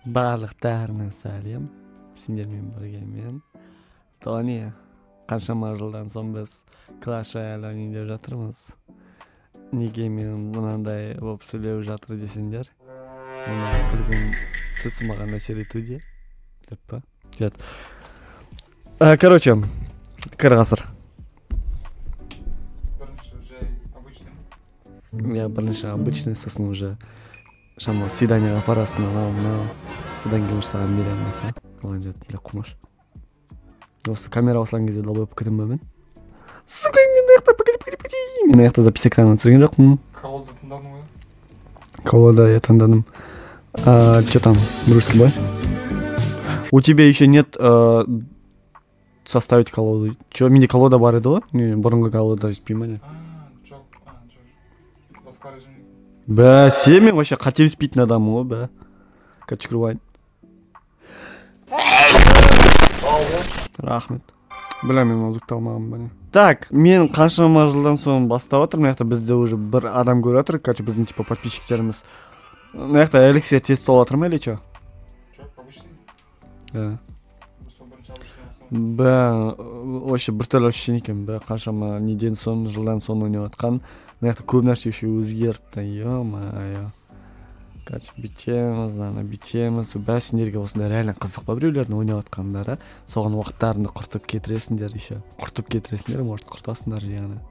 Барлықтарына сәлем. Сендермен бірге мен Тони. Қаншама жылдан соң біз Clash Royale ойнайын деп жатырмыз. Неге мен мынандай болып сөйлеп жатыр десеңдер, мына күлкім түсі маған әсер етуде деп па? Нет. Короче, кір ғасыр. Бірінші жай обычный. Я бірінші обычный, сосын уже шамалы свиданиеға апарасың, анау мынау. Содан кейін уже саған беремін деп па? Оған жат, бля, қумаш. Осы камера қосылған кезде долбоеб кірдім ба мен? Сука, мен аяқта, погоди, погоди, погоди. Мен аяқта запись экранын түсірген жоқпын. Колода таңдадың ғой? Колода я таңдадым. Че там, дружеский бой? У тебя еще нет составить колоду. Че, менде колода бар еді ғой? Не, бұрынғы колода жетпей ма не? Жоқ, жоқ. Басқа режим. Бә, сен мен вообще қателеспейтін адаммын ғой, бә. Короче, кіріп. Рахмет. Бля, мен музыкты алмағанмын ба не? Так, мен қаншама жылдан соң бастап жатырмын. Мына жақта бізде уже бір адам көріп жатыр. Короче, біздің типа подписчиктеріміз. Мына жақта эликсир тест толып жатыр ма или че? Жоқ, обычный. Да. Сол бірінші обычный. Бә, вообще біртүрлі ощущение екен, бә, қаншама неден соң, жылдан соң ойнап жатқан. Мына жақта көп нәрсе еще өзгеріпті, ё-моё. Короче, бүйтеміз, ана бүйтеміз. Бә, сендерге осындай реально қызық па біреулердің ойнап жатқандары? Соған уақыттарыңды құртып кетіресіңдер еще. Құртып кетіресіңдер, может, құртасыңдар яғни.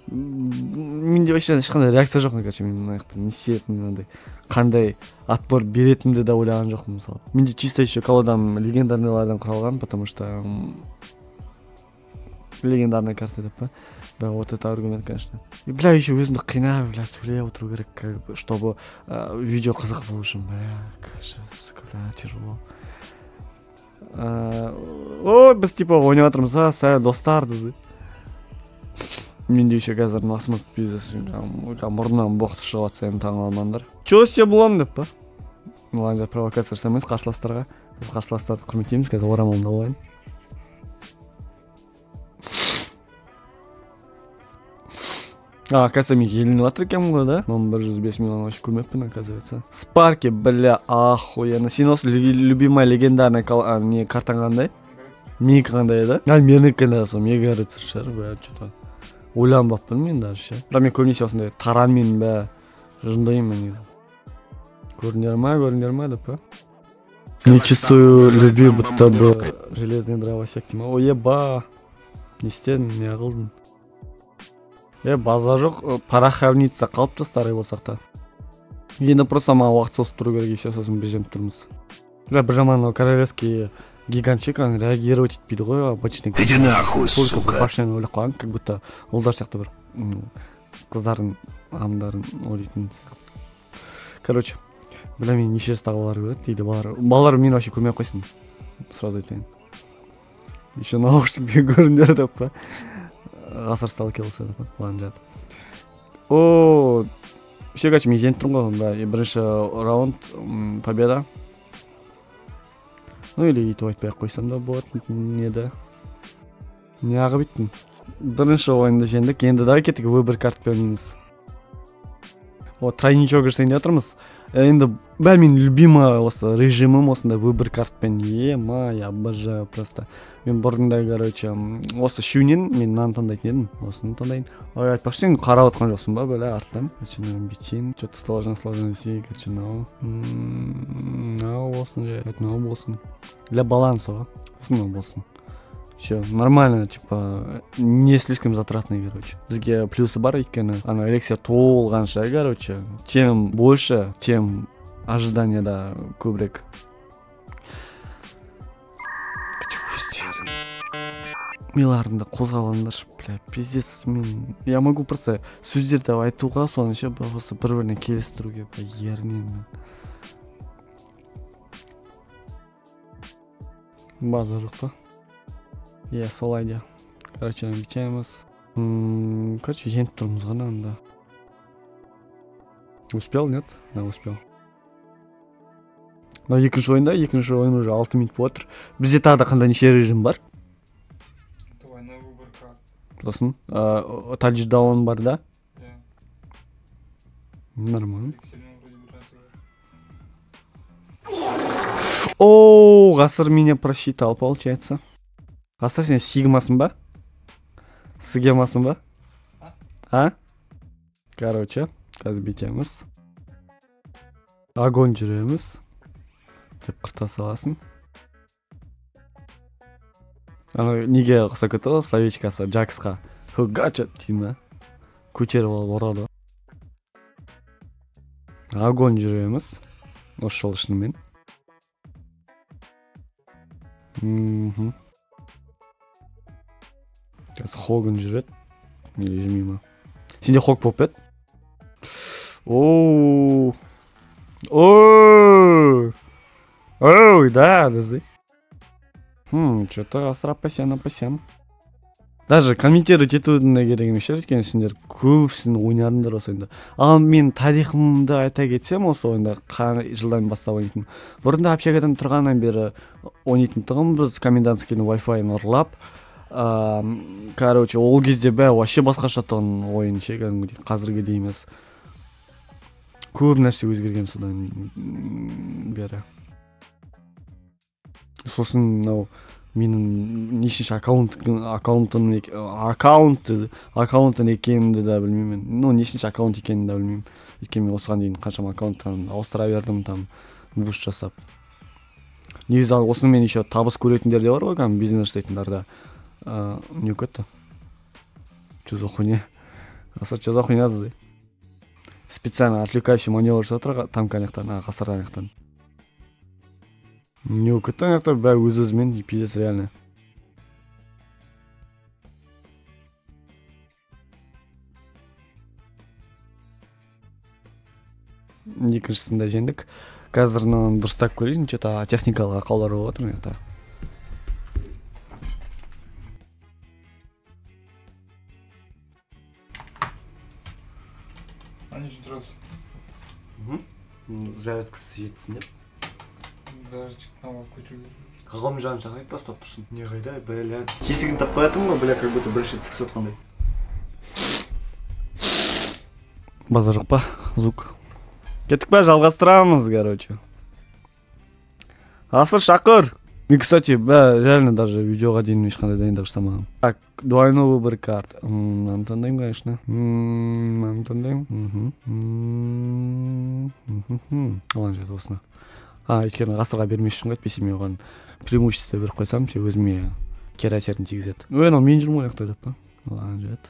Менде вообще ешқандай реакция жоқ, короче, мен мына жақта не істейтінімді, мынандай қандай отпор беретінімді де ойлаған жоқпын, мысалы. Менде чисто еще колодам легендарныйлардан құралған, потому что легендарная карта деп па? Да, вот это аргумент, конечно. И, бля, еще өзімді қинап, бля, сөйлеп отыру керек, как бы, чтобы видео қызық болу үшін, бля, конечно, сука, бля, тяжело. Ой, біз типа ойнап жатырмыз, а, сә, достар, деді. Менде еще қазір насморк пиздец, мұрнымнан боқты шығып жатса енді таң қалмаңдар. Че істеп боламын деп па? Ладно, провокация жасамаймыз қарсыластарға. Біз қарсыластарды құрметтейміз, қазір орамалымды алайын. А, оказывается, мен елініп жатыр екенмін ғой, да? Мың бір жүз бес миллион вообще көрмеппін, оказывается. Спарки, бля, охуенно. Сен осы любимая легендарная не картаң қандай? Менікі қандай еді? А, менікі да сол мега рыцарь шығар, бля, че-то. Ойланбаппын мен даже ше. Бірақ мен көбінесе осындай таранмен, бля, жындаймын мен негізі. Көрдіңдер ма, көрдіңдер ма деп па? Не чувствую любви, будто бы железный дровосек деймін. Ой, еба. Не істедің, не қылдың? Базар жоқ, пороховница қалыпты старый болсақ та. Енді просто маған уақыт созып тұру керек, еще сосын біз жеңіп тұрмыз. Бля, бір жаман анау королевский гигантчик, ана реагировать етпейді ғой, обычный. Иди нахуй, Только сука. Башняны ойлап қойған, как будто ұлдар сияқты бір, қыздардың амдарын ойлайтын сияқты. Короче, бля, мен неше жастағы балалар көреді дейді, балалар. Балалар мені вообще көрмей ақ қойсын, сразу айтайын. Еще наушникпен көріңдер деп па? Ғасыр сталкер болса деп па? Ладно, жарайды. О, все, короче, мен жеңіп тұрмын ғой, да, бірінші раунд, победа. Ну или өйтіп айтпай ақ қойсам да болады, не да. Неғып өйттің? Бірінші ойынды жеңдік, енді давай кеттік, выбор картпен ойнаймыз. О, тройничок жасайын деп жатырмыз. Енді, бә, менің любимый осы режимім осындай выбор картпен. Ема, я обожаю просто. Мен бұрында, короче, осы үшеуінен мен мынаны таңдайтын едім. Осыны таңдайын. Ой, айтпақшы, сен қарап отқан жоқсың ба, бля, арттан? Короче, мынаны бүйтейін. Чё-то сложно, сложно десей, короче, мынау. Мынау болсын, жарайды, мынау болсын. Для баланса ғой. Сосын мынау болсын. Всё, нормально, типа, не слишком затратный, короче. Бізге плюсы бар, өйткені ана эликсир толғанша, короче, чем больше, тем ожидание да көбірек. Өздерің миларыңды қозғап алыңдаршы, бля, пиздец, мен, я могу просто сөздерді айтуға, соны ше, просто бір-біріне келістіруге, бля, ерінемін мен. Базар жоқ па? Иә, солай де. Короче, бүйтеміз. Короче, жеңіп тұрмыз ғой анда. Успел, нет? Да, успел. Мынау екінші ойында, екінші ойын уже 6 минут болып отыр. Бізде тағы да қандай неше режим бар? Двойной выбор карт. Сосын, тачдаун бар да? Иә. Нормально. Сильно вроде бы. О, Ғасыр меня просчитал, получается. Ғасыр, сен сигмасың ба? Сигемасың ба? А? Короче, қазір бүйтеміз. Огонь жүреміз. Деп қырта саласың. Ана неге ұқсап кетті ғой, словечкасы Джаксқа. Гача деймін ба? Көтеріп алып ұрады. Огонь жүреміз. Осы жолы шынымен. Қазір Хоган жүреді. Или жүрмей ма? Сенде Хог болып еді? Оу. Оу. Оу, да, дызы. Что-то Ғасыр опасен, опасен. Даже комментировать етудің де керек емес шығар, өйткені сендер көбісін ойнадыңдар осы ойында. Ал мен тарихымды айта кетсем, осы ойында қай жылдан бастап ойнайтын. Бұрында общагадан тұрғаннан бері ойнайтын тұғынбыз, комендантскийдің Wi-Fi-ын ұрлап. Короче, ол кезде бәрі вообще басқаша тұғын ойын ше, кәдімгідей қазіргідей емес. Көп нәрсе өзгерген содан бері. Сосын мынау менің нешінші аккаунтым екенімді де білмеймін. Ну, нешінші аккаунт екенін де білмеймін. Өйткені мен осыған дейін қаншама аккаунттан ауыстыра бердім, там буст жасап. Негізі осымен еще табыс көретіндер де бар ғой, кәдімгі бизнес жасайтындар да. Не кетті? Че за хуйня? Ғасыр, че за хуйня деді? Специально отвлекающий маневр жасап тұр, там қаяқтан, Ғасыр қаяқтан. Не кетті ана жақта бәрі өз өзімен, пиздец реально. Екіншісін де жеңдік. Қазір мынаны дұрыстап көрейін, че-то техникалық ақаулар болып жатыр мына жақта. А не үшін тұрасың? Зарядкасы жетсін деп. Зарядчик көтеру. Ғалымжан шақырайық бастап тұрсын. Не қайда, бля. Тесігін таппай жатырмын ғой, бля, как будто бірінші рет сікісіп отқандай. Базар жоқ па? Звук. Кеттік па, жалғастырамыз, короче. Ғасыр шақыр. Мен, кстати, бля, реально даже видеоға дейін ешқандай дайындық жасамағанмын. Так, двойной выбор карт. Мынаны таңдаймын, конечно. Мынаны таңдаймын. Оған жетті осыны. Өйткені Ғасырға бермес үшін ғой, әйтпесе мен оған преимущество беріп қойсам, ше өзіме кері әсерін тигізеді. Ой, анау мен жүрмін ғой жақта деп па? Оған жетті.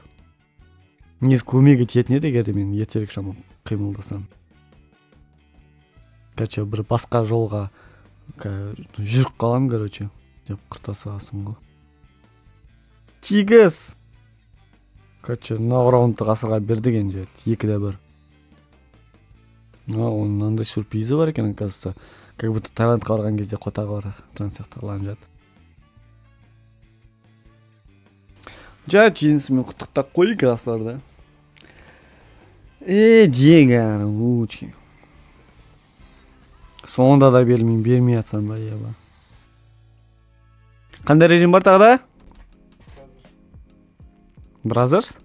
Негізі көмегі тиетін еді, егер де мен ертерек шамалы қимылдасам. Короче, бір басқа жолға жүріп қаламын, короче, деп қырта саласың ғой. Тигіз! Короче, мынау раундты Ғасырға бердік енді, 2-1. Оның мынандай сюрпризі бар екен, оказывается. Как будто Таиландқа барған кезде қотағы бар тұрған сияқты қылған жат. Жа, жеңісімен құттықтап қояйық Ғасырды. Деньги, лучки. Соңында да бермеймін, бермей атсам ба, еба. Қандай режим бар тағы да? Brothers?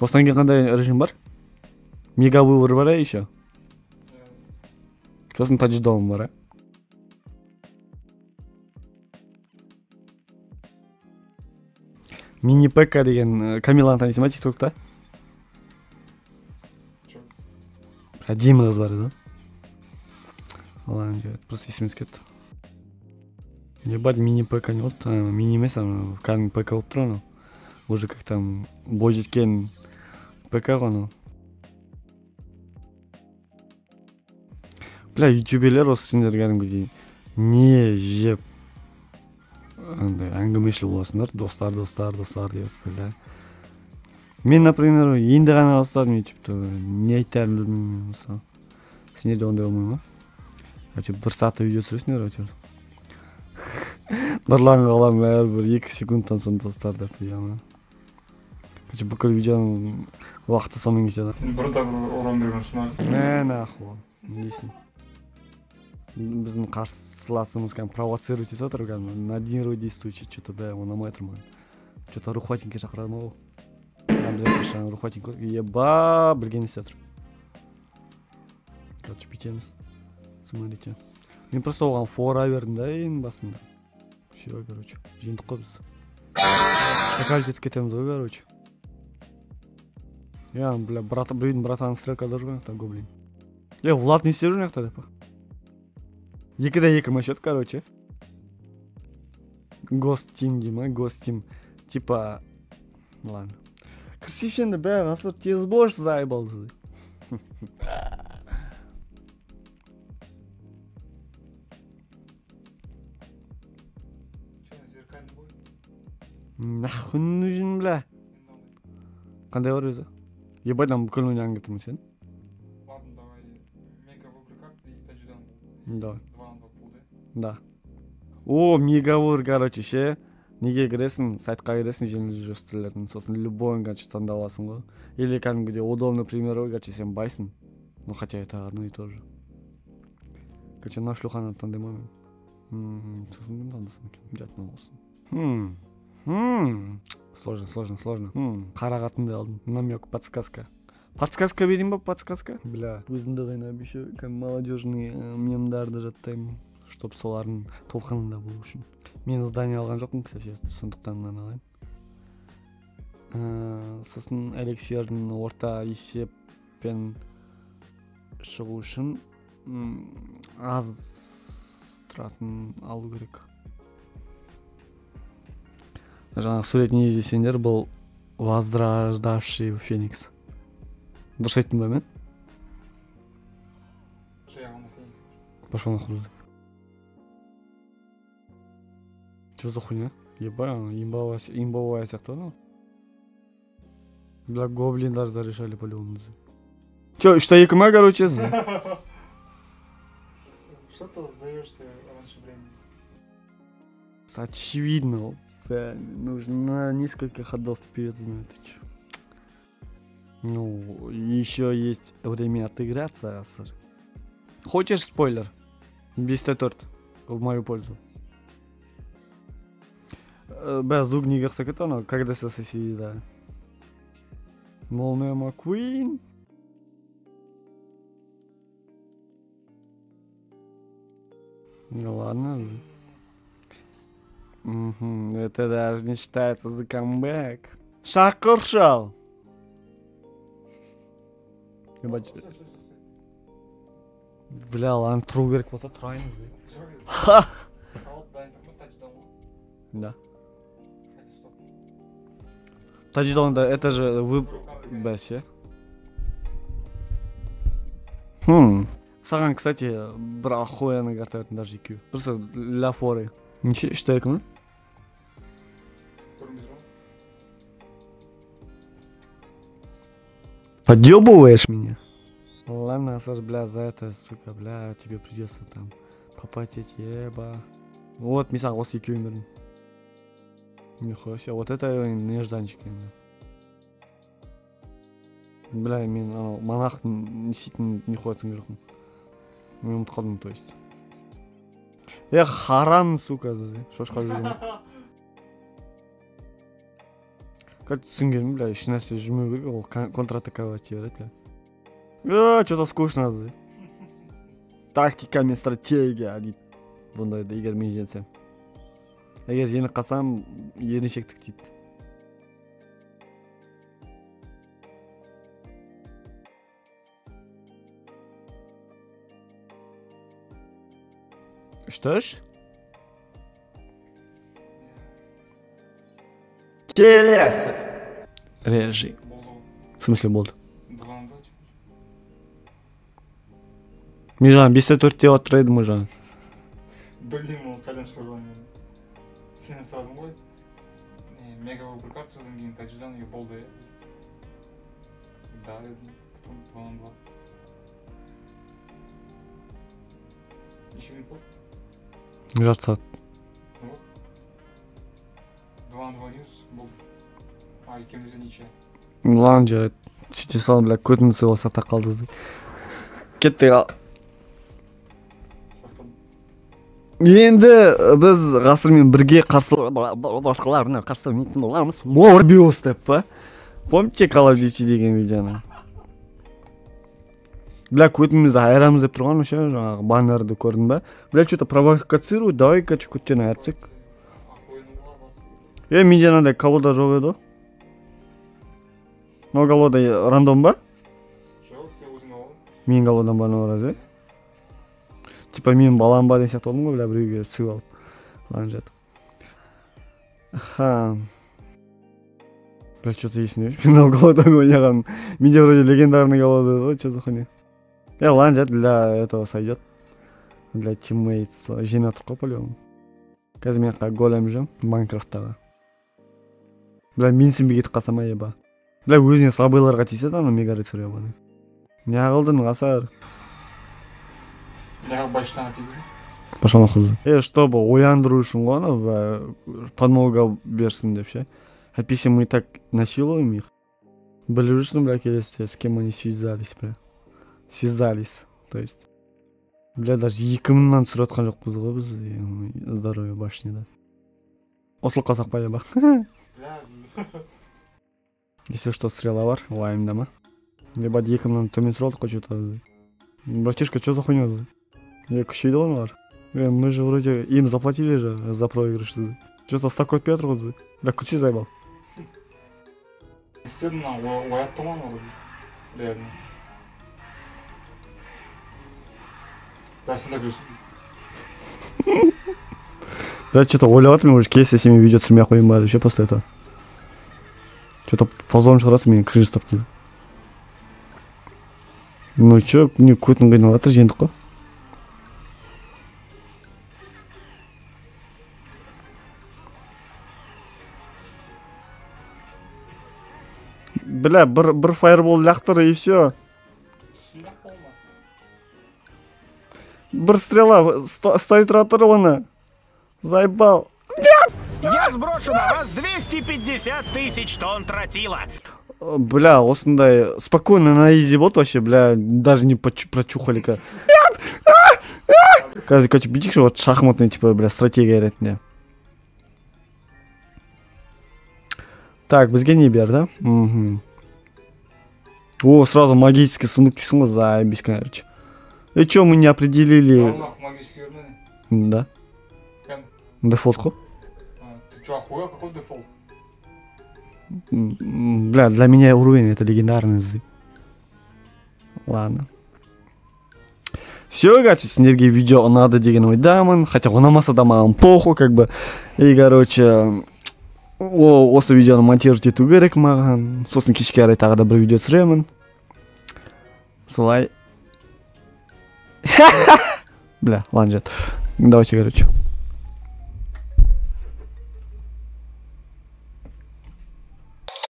Осыдан кейін қандай режим бар? Мега выбор бар, еще? Сосын тачдаун бар, Мини ПК деген Камиланы танисың ба тиктокта? Әдемі қыз бар еді. Алланың жіберді, просто есіме түсіп кетті. Ебать, мини ПК не болды, мини емес, кәдімгі ПК болып тұр анау. Уже как там бойжеткен ПК ғой анау. Бля, ютуберлер осы сендер кәдімгідей не жеп андай әңгімешіл боласыңдар, достар, достар, достар деп, бля. Мен, например, енді ғана бастадым ютубты, не айтарымды білмеймін мысалы. Сендерде ондай болмай ма? Әйтеуір бір сағатта видео түсіресіңдер әйтеуір. Нұрлан қалам әрбір 2 секундтан соң достар деп, яғни. Короче, бүкіл видеоның уақыты сонымен кетеді. Бір да бір урон берген үшін. Мә, нахуй, не дейсің? Біздің қарсыласымыз кәдімгі провоцировать етіп отыр, кәдімгі на нервы действующий, что-то бля, ұнамай тұр маған. Что-то Рухватинге шақырады ма ол? Обязательно Рухватинг, еба, білген істеп тұр. Короче, бүйтеміз. Смотрите. Мен просто оған фора бердім да ең басында. Все, короче, жеңдік қой біз. Шакал жетіп кетеміз ғой, короче. Я, бля, брат, біреудің братаны стрелкада жүр ғой мына гоблин. Е, Влад не істеп жүр мына жақта деп. 2-2 счет, короче. Ghost Team дей ма, Ghost Team. Типа, ладно. Кірсейші енді бәрі, асыр тез бош заебал. Нахуй нужен, бля. Қандай бар өзі? Ебать, там бүкіл ойнаған келіп тұрмын сен. Ладно, давай. Мега выбор карты и тачдаун. Давай. 2 на 2 пул, да? Да. О, мегавор, короче, ше. Неге кіресің, сайтқа кіресің, жеңіл жөстірлердің. Сосын любойын, короче, таңдап аласың ғой. Или кәдімгідей удобный пример ғой, короче, сен байсың. Ну, хотя это одно и то же. Короче, мына шлюханы таңдаймын мен. Сосын кім таңдасам екен? Жатын болсын. Сложно, сложно, сложно. Қара қатынды алдым. Намек, подсказка. Подсказка берейін ба, подсказка? Бля, өзімді қинап еще молодежный мемдарды жаттаймын, чтоб солардың толқынында болу үшін. Мен здание алған жоқпын, кстати, сондықтан мынаны алайын. Сосын эликсирдің орта есеппен шығу үшін аз тұратын алу керек. Жаңағы сурет не десеңдер, бұл возрождавший феникс. Дұрыс айттым ба мен? Пошел нахуй. Что за хуйня? Ебать, она имбовая сияқты анау. Бля, гоблиндар зарешали по-любому. Че, 3-2 ма, короче? Что ты сдаешься раньше времени? Очевидно. Бля, нужно несколько ходов вперед, знает, ты чё. Ну, еще есть время отыграться, Асар. Хочешь спойлер? 5-4 в мою пользу. Бля, звук не ұқсап анау, когда соси, да. Молния Маккуин. Ну ладно. Угу, это даже не считается за камбэк. Шақыршал! Ебать. Бля, ладно, тұру керек болса тұрайын. Ха! Да. Тачдаун, да, это же вы... Бәсе. Саған, кстати, бір охуенный карта өтін даже EQ. Просто для форы. Неше, 3-2 ма? Подъебываешь меня? Ладно, Саш, бля, за это, сука, бля, тебе придется там попотеть, еба. Вот, мен саған осы екеуін бердім. Нихуя себе, вот это нежданчик енді. Бля, мен анау монах не істейтінін нихуя түсінген жоқпын. Мен ұмытып қалдым, то есть. Эх, харам, сука, шошқа жүрген. Как түсінгенім, бля, ешнәрсе жүрмеу керек, ол контратаковать береді, бля. Что-то скучно. Тактика мен стратегия дейді. Бұндайды, егер мен жеңсем. Егер жеңіп қалсам, еріншектік дейді. Үш-үш. Келесі режим. В смысле болды? Мен жаңа 5-4 деп отыр едім ғой жаңа. Білмеймін, ол қайдан шығарған мен. Сен сұрадың ғой. Мега выбор карт, содан кейін тачдаун и болды, иә? Да, дедім. Потом 2 на 2. Неше минут болды? Жарты сағат. 2 на 2 минус болды. А, екеумізде ничья. Ладно, жарайды. Сөйте салып, бля, көтімді сыйлап сақтап қалды. Кеттік ал. Енді біз ғасырмен бірге қарсы басқаларына қарсы ойнайтын боламыз. Морбиус деп па? Помните Call of Duty деген видеоны? Бля, көтімізді айырамыз деп тұрған вообще, жаңағы баннерді көрдің ба? Бля, что-то провоцирует, давай-ка көттен айырсақ. Е, менде мынандай колода жоқ еді ғой. Мынау колода рандом ба? Жоқ, сен өзің алған. Менің колодам бар мынау разве? Типа менің балам ба деген сияқты болдым ғой, бля, біреуге сыйлап алып. Ладно, жат. Аха. Бля, что-то есімде жоқ. Мынау колодамен ойнаған. Менде вроде легендарный колода еді ғой, что за хуйня? Ладно, жат, для этого сойдет. Для тиммейтс. Жеңіп жатыр ғой, по-любому. Қазір мен голем жүремін Майнкрафттағы. Бля, менсінбей кетіп қалсам, еба. Бля, өзіне слабыйларға тиіседі ана мега рыцарь ебаный. Не қылдың, Ғасар? Неғып башына тигіздің? Пошел нахуй. Чтобы ояндыру үшін ғой анау, бля, подмога берсін деп ше. Әйтпесе мы так насилуем их. Біліп жүрсің, бля, келесіде, с кем они связались, бля. Связались, то есть. Бля, даже 2000-нан түсіріп жатқан жоқпыз ғой біз, здоровье башняда. Ұтылып қалсақ па, еба? Если что, стрела бар, уайымдама. Ебать, 2000-нан төмен түсіріп алдық қой, что-то. Братишка, что за хуйня? Күшейді ғой олар. Мы же вроде им заплатили же за проигрыш. Что-то стак өтпей жатыр ғой. Бля, күші заебал. Не істедің, оятты ғой анау, реально. Бля, сен де күлесің. Бля, что-то ойлап жатырмын, уже келесі сенімен видео түсірмей ақ қояйын ба деп ше, после этого. Что-то позорым шығарасың, мені кринж ұстап дейді. Ну чё, не көтін қиналып жатыр, жеңдік қой. Бля, бір фаербол лақтыр и все. Бір стрела, стой тұра тұр оны. Заебал. Я сброшу на вас 250 тысяч тонн тротила. Бля, осындай спокойно на изи бот вообще, бля, даже не прочухали. Қазір, короче, бүйтейікші, вот шахматный, типа, бля, стратегия ретінде. Так, бізге не берді? Угу. О, сразу магический сундук дейсің ғой, заебись, короче. И чё, мы не определили? Магический вернее? Да. Дефолт қой. Ты чё, охуел? Какой дефолт? Бля, для меня уровень это легендарный. Ладно. Все, короче, сендерге видео ұнады деген ойдамын. Хотя ұнамаса да маған похуй, как бы. И, короче, осы видеоны монтировать ету керек маған. Сосын кешке қарай тағы да бір видео түсіремін. Солай. Бля, ладно, жат. Давайте, короче.